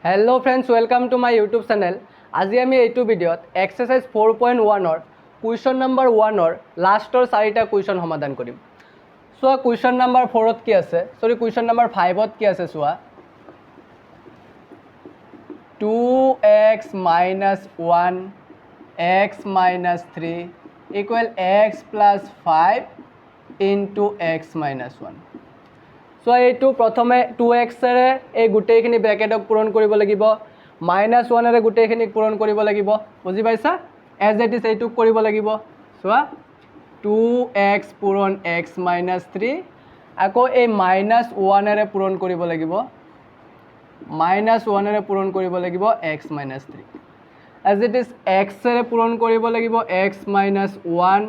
Hello friends, welcome to my YouTube channel. আজি আমি এইটো ভিডিঅ'ত এক্সাৰচাইজ 4.1ৰ কুৱেশ্যন নম্বৰ 1ৰ লাষ্টৰ চাৰিটা কুৱেশ্যন সমাধান কৰিম। চোৱা, কুৱেশ্যন নম্বৰ 4ত কি আছে, চৰি, কুৱেশ্যন নম্বৰ 5ত কি আছে চোৱা। 2 x minus 1 x minus 3 equal x plus 5 into x minus 1। চ' এইটো প্ৰথমে টু এক্সেৰে এই গোটেইখিনি ব্ৰেকেটক পূৰণ কৰিব লাগিব, মাইনাছ ওৱানেৰে গোটেইখিনিক পূৰণ কৰিব লাগিব। বুজি পাইছা? এজ it is এইটোক কৰিব লাগিব। চোৱা, টু এক্স পূৰণ এক্স মাইনাছ থ্ৰী, আকৌ এই মাইনাছ ওৱানেৰে পূৰণ কৰিব লাগিব, মাইনাছ ওৱানেৰে পূৰণ কৰিব লাগিব x minus 3। As it is এক্সেৰে পূৰণ কৰিব লাগিব x minus 1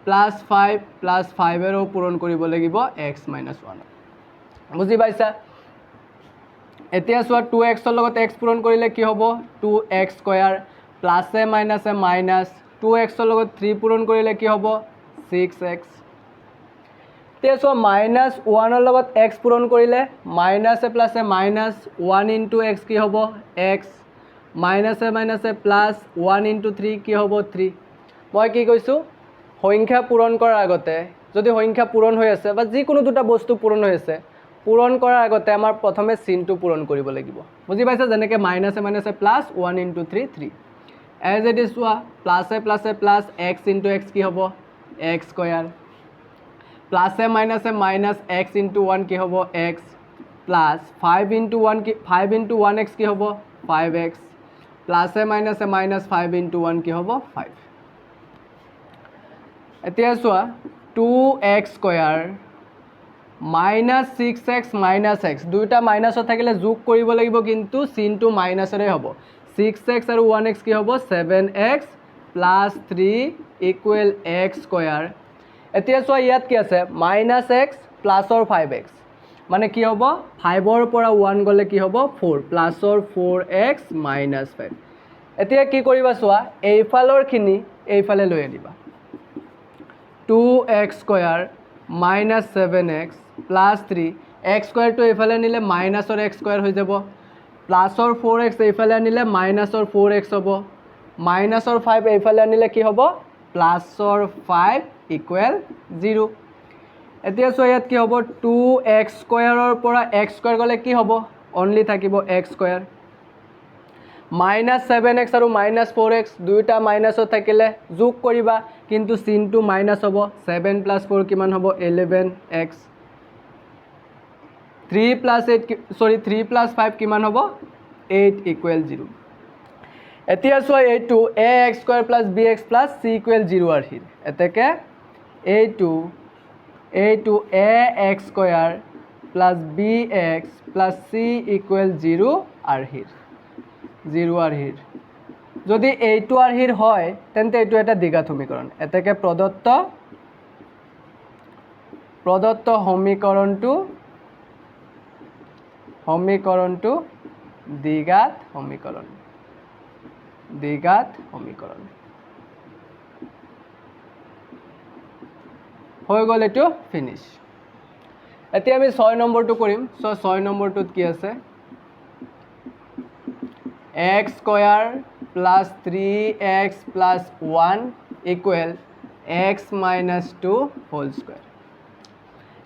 plus 5, plus ফাইভেৰেও পূৰণ কৰিব লাগিব এক্স মাইনাছ ওৱান। বুজি পাইছা? এতিয়া চোৱা, টু এক্সৰ লগত এক্স পূৰণ কৰিলে কি হ'ব? টু এক্স স্কোৱাৰ, প্লাছে মাইনাছে মাইনাছ। টু এক্সৰ লগত থ্ৰী পূৰণ কৰিলে কি হ'ব? Six x. এতিয়া চোৱা, মাইনাছ ওৱানৰ লগত এক্স পূৰণ কৰিলে মাইনাছে প্লাছে মাইনাছ, ওৱান ইনটু এক্স কি হ'ব? এক্স। মাইনাছে মাইনাছে প্লাছ, ওৱান ইনটু থ্ৰী কি হ'ব? থ্ৰী। মই কি কৈছোঁ? সংখ্যা পূৰণ কৰাৰ আগতে, যদি সংখ্যা পূৰণ হৈ আছে বা যিকোনো দুটা বস্তু পূৰণ হৈ আছে, পূৰণ কৰাৰ আগতে আমাৰ প্ৰথমে চিনটো পূৰণ কৰিব লাগিব। বুজি পাইছা? যেনেকৈ মাইনাছে মাইনাছে plus, 1 into 3 3। As it is চোৱা, প্লাছে প্লাছে প্লাছ, এক্স ইনটু এক্স কি হ'ব? X square. প্লাছে মাইনাছে মাইনাছ, এক্স ইনটু ওৱান কি হ'ব? X. Plus 5 into 1 কি, ফাইভ ইনটু ওৱান এক্স কি হ'ব? Five x. প্লাছে মাইনাছে মাইনাছ, ফাইভ ইনটু ওৱান কি হ'ব? ফাইভ। এতিয়া চোৱা, 2 x square minus 6 x minus x, দুয়োটা মাইনাছত থাকিলে যোগ কৰিব লাগিব, কিন্তু চিনটো মাইনাছৰে হ'ব। ছিক্স এক্স আৰু ওৱান এক্স কি হ'ব? 7 x plus 3 equal x square। এতিয়া চোৱা, ইয়াত কি আছে? মাইনাছ এক্স প্লাছৰ ফাইভ এক্স, মানে কি হ'ব? ফাইভৰ পৰা ওৱান গ'লে কি হ'ব? ফ'ৰ। প্লাছৰ ফ'ৰ এক্স মাইনাছ ফাইভ। এতিয়া কি কৰিবা চোৱা, এইফালৰখিনি এইফালে লৈ আনিবা। 2 x square minus 7 x plus 3, x স্কোৱাৰটো এইফালে আনিলে মাইনাছৰ এক্স স্কোৱাৰ হৈ যাব। প্লাছৰ ফ'ৰ এক্স এইফালে আনিলে মাইনাছৰ ফ'ৰ এক্স হ'ব। মাইনাছৰ ফাইভ এইফালে আনিলে কি হ'ব? প্লাছৰ ফাইভ ইকুৱেল জিৰ'। এতিয়া চোৱা, ইয়াত কি হ'ব? টু এক্স স্কোৱাৰৰ পৰা এক্স স্কোৱাৰ গ'লে কি হ'ব? অনলি থাকিব x square. Minus 7 x আৰু মাইনাছ ফ'ৰ এক্স, দুয়োটা মাইনাছত থাকিলে যোগ কৰিবা, কিন্তু চিনটো মাইনাছ হ'ব। ছেভেন প্লাছ ফ'ৰ কিমান হ'ব? 11 x। 3 plus 8, sorry, 3 plus 5 কিমান হ'ব? Eight equal zero. এতিয়া চোৱা, এইটো a x square plus b x plus c equal zero আৰ্হিৰ। এতেকে এইটো a x square plus b x plus c equal zero আৰ্হিৰ, জিৰ' আৰ্হিৰ। যদি এইটো আৰ্হিৰ হয়, তেন্তে এইটো এটা দ্বিঘাত সমীকৰণ। এতেকে প্ৰদত্ত সমীকৰণটো দ্বিঘাত সমীকৰণ, দ্বিঘাত সমীকৰণ হৈ গ'ল। এইটো ফিনিছ। এতিয়া আমি ছয় নম্বৰটো কৰিম। চ' ছয় নম্বৰটোত কি আছে? X square plus 3 x plus 1 equal x minus 2 whole square।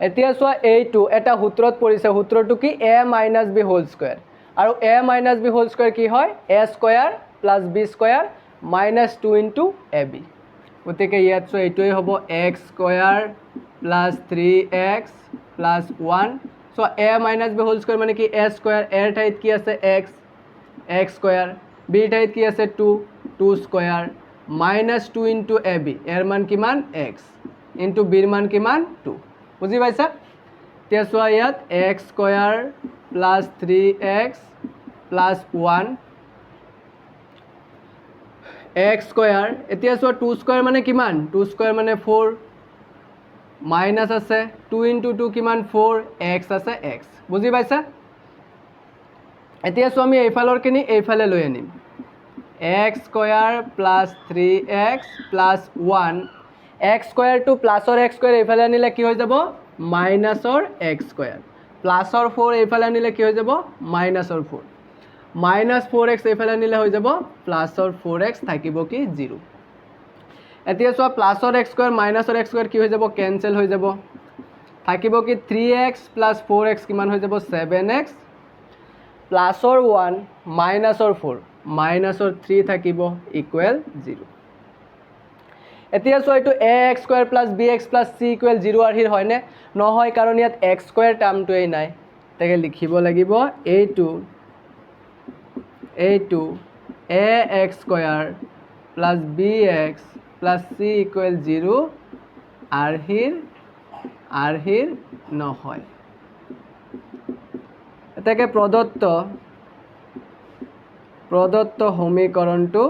এতিয়া চোৱা, এইটো এটা সূত্ৰত পৰিছে। সূত্ৰটো কি? A minus b whole square। আৰু a minus b whole square কি হয়? A square plus b square minus 2 into a b। গতিকে ইয়াত চোৱা, এইটোৱেই হ'ব x square plus 3 x plus 1। চোৱা, a minus b whole square মানে কি? এ স্কোৱাৰ, এৰ ঠাইত কি আছে? X, x square. বিৰ ঠাইত কি আছে? 2, 2 square minus 2 into a b। এৰ মান কিমান? এক্স। ইনটু বিৰ মান কিমান? টু। বুজি পাইছা? এতিয়া চোৱা, ইয়াত x square plus 3 x plus 1 x square। এতিয়া চোৱা, টু স্কোৱাৰ মানে কিমান? টু স্কোৱাৰ মানে ফ'ৰ। মাইনাছ আছে, টু ইনটু টু কিমান? ফ'ৰ। এক্স আছে, এক্স। বুজি পাইছা? এতিয়া চোৱা, আমি এইফালৰখিনি এইফালে লৈ আনিম। X square plus 3 x plus 1, x স্কোৱাৰটো প্লাছৰ x square এইফালে আনিলে কি হৈ যাব? মাইনাছৰ এক্স স্কোৱাৰ। প্লাছৰ ফ'ৰ এইফালে আনিলে কি হৈ যাব? মাইনাছৰ ফ'ৰ। মাইনাছ ফ'ৰ এক্স এইফালে আনিলে হৈ যাব প্লাছৰ ফ'ৰ এক্স, থাকিব কি জিৰ'। এতিয়া চোৱা প্লাছৰ এক্স স্কুৱেৰ মাইনাছৰ এক্স স্কুৱেৰ কি হৈ যাব, কেঞ্চেল হৈ যাব, থাকিব কি three x plus four x কিমান হৈ যাব ছেভেন এক্স, প্লাছৰ ওৱান মাইনাছৰ ফ'ৰ মাইনাছৰ থ্ৰী থাকিব ইকুৱেল জিৰ'। এতিয়া চোৱা এইটো a x square plus b x plus c equal zero আৰ্হিৰ হয়নে নহয়, কাৰণ ইয়াত এক্স স্কুৱেৰ টাৰ্মটোৱেই নাই। তাকে লিখিব লাগিব এইটো এইটো a x square plus b x plus c equal zero আৰ্হিৰ আৰ্হিৰ নহয়। এতেকে প্ৰদত্ত প্ৰদত্ত সমীকৰণটো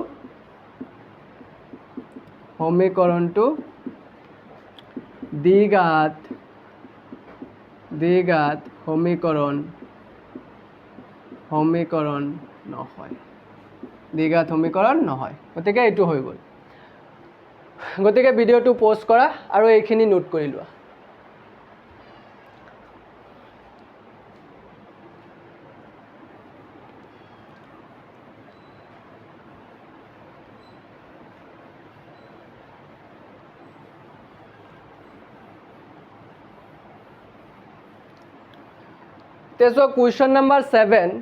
সমীকৰণটো দ্বিঘাত দ্বিঘাত সমীকৰণ সমীকৰণ নহয়, দ্বিঘাত সমীকৰণ নহয়। গতিকে এইটো হৈ গ'ল। গতিকে ভিডিঅ'টো প'ষ্ট কৰা আৰু এইখিনি নোট কৰি লোৱা। তেতিয়া কুৱেশ্যন নাম্বাৰ 7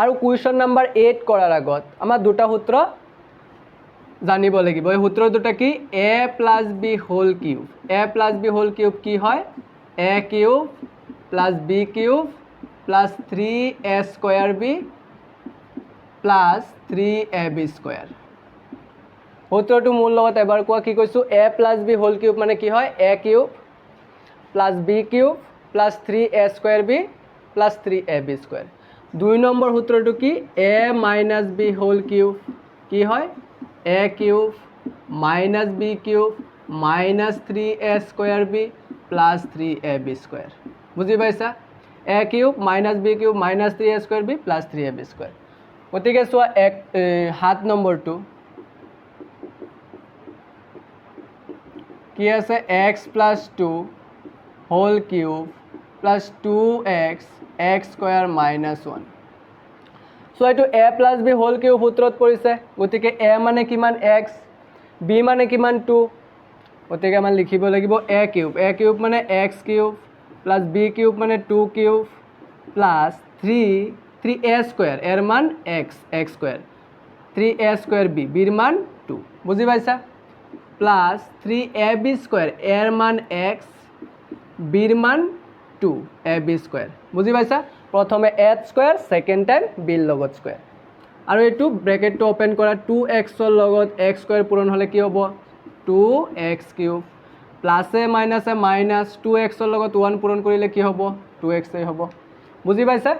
আৰু কুৱেশ্যন নাম্বাৰ 8 কৰাৰ আগত আমাৰ দুটা সূত্ৰ জানিব লাগিব। এই সূত্ৰ দুটা কি, a plus b whole cube. A plus b whole cube কি হয়, a cube plus b cube plus three a square b plus three a b square. সূত্ৰটো মোৰ লগত এবাৰ কোৱা, কি কৈছোঁ, a plus b whole cube মানে কি হয়, a cube plus b cube plus three a square b plus three a b square. দুই নম্বৰ সূত্ৰটো কি, a minus b whole cube কি হয়, a cube minus b cube minus three a square b plus three a b square. বুজি পাইছা, a cube minus b cube minus three a square b plus three a b square. গতিকে চোৱা এক 7 নম্বৰটো কি আছে, x plus two whole cube plus two x x square minus one. So এইটো a plus b whole cube সূত্ৰত পৰিছে। গতিকে এ মানে কিমান এক্স, বি মানে কিমান টু, গতিকে আমাৰ লিখিব লাগিব এ কিউব। এ কিউব মানে x cube plus b cube মানে two cube plus three three a square, এৰ মান x x square, three a square b, বিৰ মান টু, বুজি পাইছা, plus three a b square, এৰ মান এক্স, বিৰ মান টু, এ বি স্কুৱেৰ, বুজি পাইছা। প্ৰথমে এ স্কুৱেৰ, ছেকেণ্ড টাইম বিৰ লগত স্কুৱেৰ, আৰু এইটো ব্ৰেকেটটো অ'পেন কৰা, টু এক্সৰ লগত এক্স স্কুৱেৰ পূৰণ হ'লে কি হ'ব, টু এক্স কিউব, প্লাছে মাইনাছে মাইনাছ, টু এক্সৰ লগত ওৱান পূৰণ কৰিলে কি হ'ব, টু এক্সেই হ'ব, বুজি পাইছা।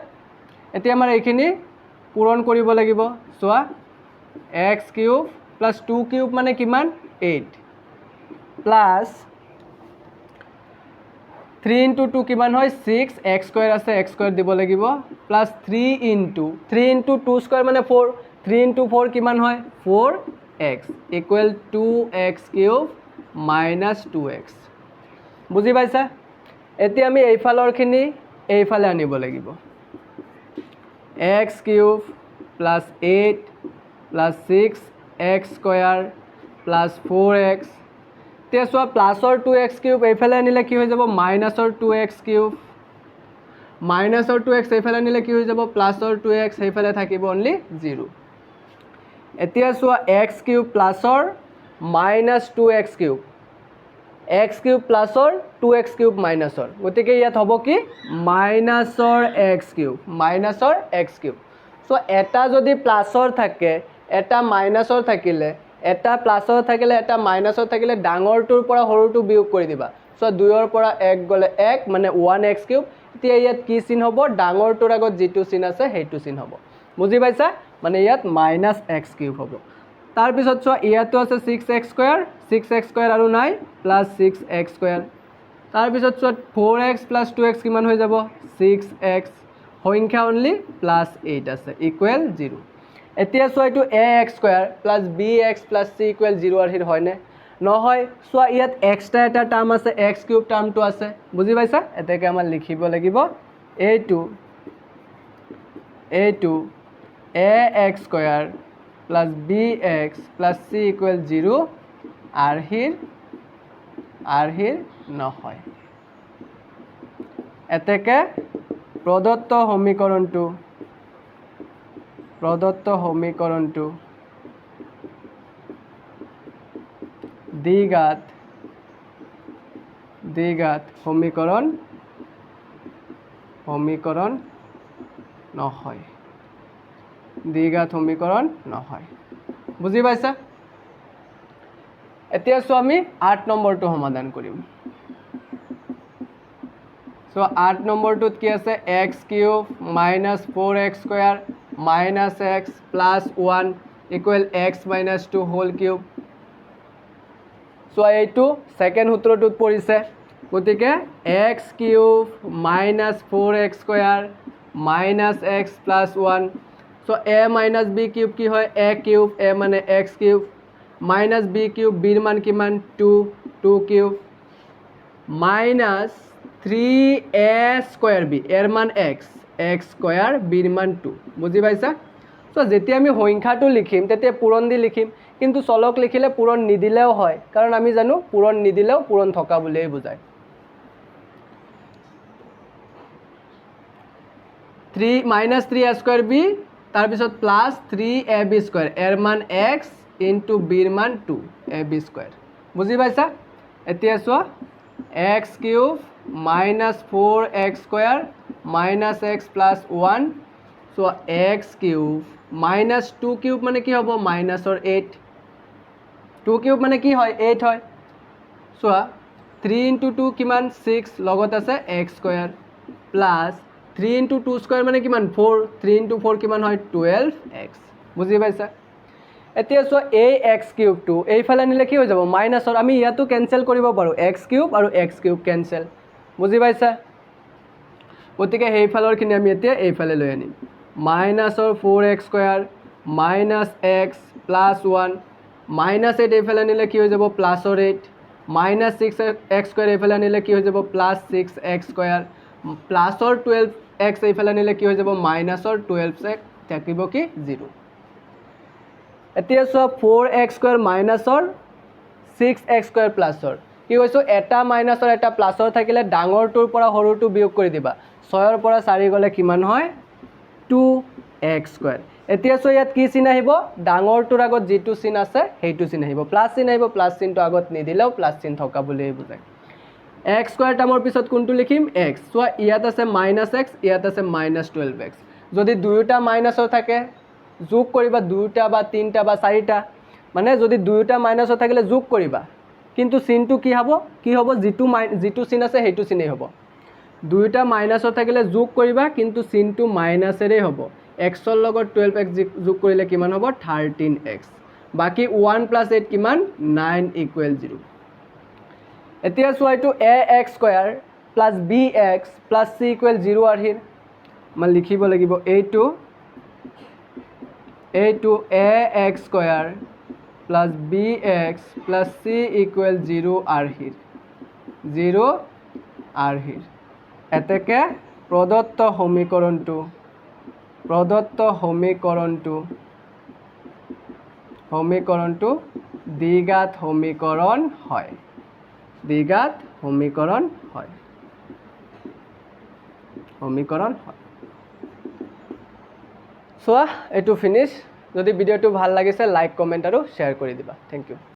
এতিয়া আমাৰ এইখিনি পূৰণ কৰিব লাগিব। চোৱা x cube plus two cube মানে কিমান, eight, plus three into two কিমান হয়, ছিক্স, এক্স স্কুৱেৰ আছে এক্স স্কুৱেৰ দিব লাগিব, plus three into three into two square মানে ফ'ৰ, থ্ৰী ইণ্টু ফ'ৰ কিমান হয়, four x equal to x cube minus two x, বুজি পাইছা। এতিয়া আমি এইফালৰখিনি এইফালে আনিব লাগিব, x cube plus eight plus six x square plus four x. এতিয়া চোৱা প্লাছৰ টু এক্স কিউব এইফালে আনিলে কি হৈ যাব, মাইনাছৰ টু এক্স কিউব, মাইনাছৰ টু এক্স এইফালে আনিলে কি হৈ যাব, প্লাছৰ টু এক্স, সেইফালে থাকিব অনলি জিৰ'। এতিয়া চোৱা এক্স কিউব প্লাছৰ minus two x cube, x cube প্লাছৰ two x cube মাইনাছৰ, গতিকে ইয়াত হ'ব কি মাইনাছৰ এক্স কিউব, মাইনাছৰ এক্স কিউব। চ' এটা যদি প্লাছৰ থাকে, এটা মাইনাছৰ থাকিলে, এটা প্লাছৰ থাকিলে এটা মাইনাছৰ থাকিলে ডাঙৰটোৰ পৰা সৰুটো বিয়োগ কৰি দিবা। চ' দুইৰ পৰা এক গ'লে এক, মানে ওৱান এক্স কিউব। এতিয়া ইয়াত কি চিন হ'ব, ডাঙৰটোৰ আগত যিটো চিন আছে সেইটো চিন হ'ব, বুজি পাইছা, মানে ইয়াত মাইনাছ এক্স কিউব হ'ব। তাৰপিছত চোৱা ইয়াতো আছে six x square, six x square আৰু নাই, প্লাছ ছিক্স এক্স স্কুৱেৰ। তাৰপিছত চোৱা four x plus two x কিমান হৈ যাব, ছিক্স এক্স, সংখ্যা অনলি প্লাছ এইট আছে, ইকুৱেল জিৰ'। এতিয়া চোৱা এইটো a x square plus b x plus c equal zero আৰ্হিৰ হয়নে নহয়। চোৱা ইয়াত এক্সট্ৰা এটা টাৰ্ম আছে, এক্স কিউব টাৰ্মটো আছে, বুজি পাইছা। এতেকে আমাৰ লিখিব লাগিব এইটো এইটো A x square plus b x plus c equal zero আৰ্হিৰ আৰ্হিৰ নহয়। এতেকে প্ৰদত্ত সমীকৰণটো দ্বিঘাত সমীকৰণ নহয়, দ্বিঘাত সমীকৰণ নহয়। বুজি পাইছা? এতিয়া চোৱা, আমি 8 নম্বৰটো সমাধান কৰিম। চ' 8 নম্বৰটোত কি আছে? X cube minus four x square minus x plus one equal x minus two whole cube। চোৱা, এইটো ছেকেণ্ড সূত্ৰটোত পৰিছে। গতিকে x cube minus four x square minus x plus one। So a minus b cube কি হয়? এ cube, এ মানে x cube, minus b cube, বিৰ মান কিমান? Two, two cube minus three a square b, এৰ মান এক্স, এক্স স্কোৱাৰ, বিৰ মান টু। বুজি পাইছা? চ' যেতিয়া আমি সংখ্যাটো লিখিম, তেতিয়া পূৰণ দি লিখিম। কিন্তু চলক লিখিলে পূৰণ নিদিলেও হয়, কাৰণ আমি জানো পূৰণ নিদিলেও পূৰণ থকা বুলিয়েই বুজায়। Three minus three a square b, তাৰপিছত plus three a b square, এৰ মান এক্স ইনটু বিৰ মান টু এ বি স্কোৱাৰ। বুজি পাইছা? এতিয়া চোৱা, x cube minus four x square minus x plus one। চোৱা, x cube minus two cube মানে কি হ'ব? মাইনাছৰ এইট। টু কিউব মানে কি হয়? এইট হয়। চোৱা, থ্ৰী ইণ্টু টু কিমান? ছিক্স। লগত আছে x square plus three into two square মানে কিমান? ফ'ৰ। থ্ৰী ইণ্টু ফ'ৰ কিমান হয়? 12 এক্স। বুজি পাইছা? এতিয়া চোৱা, এই এক্স কিউবটো এইফালে আনিলে কি হৈ যাব? মাইনাছৰ। আমি ইয়াতো কেঞ্চেল কৰিব পাৰোঁ, এক্স কিউব আৰু এক্স কিউব কেঞ্চেল। বুজি পাইছা? গতিকে সেইফালৰখিনি আমি এতিয়া এইফালে লৈ আনিম। মাইনাছৰ four x square minus x plus one minus eight এইফালে আনিলে কি হৈ যাব? প্লাছৰ eight. Minus six x square এইফালে আনিলে কি হৈ যাব? Plus six x square. প্লাছৰ 12 এক্স এইফালে আনিলে কি হৈ যাব? মাইনাছৰ 12 এক্স। থাকিব কি? জিৰ'। এতিয়া চোৱা, ফ'ৰ এক্স স্কুৱেৰ মাইনাছৰ ছিক্স এক্স স্কুৱেৰ প্লাছৰ। কি কৈছোঁ? এটা মাইনাছৰ, এটা প্লাছৰ থাকিলে ডাঙৰটোৰ পৰা সৰুটো বিয়োগ কৰি দিবা। ছয়ৰ পৰা চাৰি গ'লে কিমান হয়? Two x square. এতিয়া চোৱা, ইয়াত কি চিন আহিব? ডাঙৰটোৰ আগত যিটো চিন আছে, সেইটো চিন আহিব। প্লাছ চিন আহিব। প্লাছ চিনটো আগত নিদিলেও প্লাছ চিন থকা বুলিয়েই বুজায়। এক্স স্কুৱেৰ টাৰ্মৰ পিছত কোনটো লিখিম? এক্স। চোৱা, ইয়াত আছে মাইনাছ এক্স, ইয়াত আছে মাইনাছ 12 এক্স। যদি দুয়োটা মাইনাছৰ থাকে, যোগ কৰিবা। দুয়োটা বা তিনিটা বা চাৰিটা, মানে যদি দুয়োটা মাইনাছৰ থাকিলে যোগ কৰিবা। কিন্তু চিনটো কি হ'ব? কি হ'ব? যিটো চিন আছে, সেইটো চিনেই হ'ব। দুয়োটা মাইনাছত থাকিলে যোগ কৰিবা, কিন্তু চিনটো মাইনাছেৰেই হ'ব। এক্সৰ লগত 12 এক্স যোগ কৰিলে কিমান হ'ব? 13 এক্স। বাকী ওৱান প্লাছ এইট কিমান? Nine equal zero. এতিয়া চোৱা, এইটো a x square plus b x plus c equal zero আৰ্হিৰ মই লিখিব লাগিব এইটো a x square plus b x plus c equal zero আৰ্হিৰ, জিৰ' আৰ্হিৰ। এতেকে প্ৰদত্ত সমীকৰণটো দ্বিঘাত সমীকৰণ হয়, দ্বিঘাত সমীকৰণ হয়, সমীকৰণ হয়। চোৱা, এইটো ফিনিছ। যদি ভিডিঅ'টো ভাল লাগিছে, লাইক, কমেণ্ট আৰু শ্বেয়াৰ কৰি দিবা। Thank you.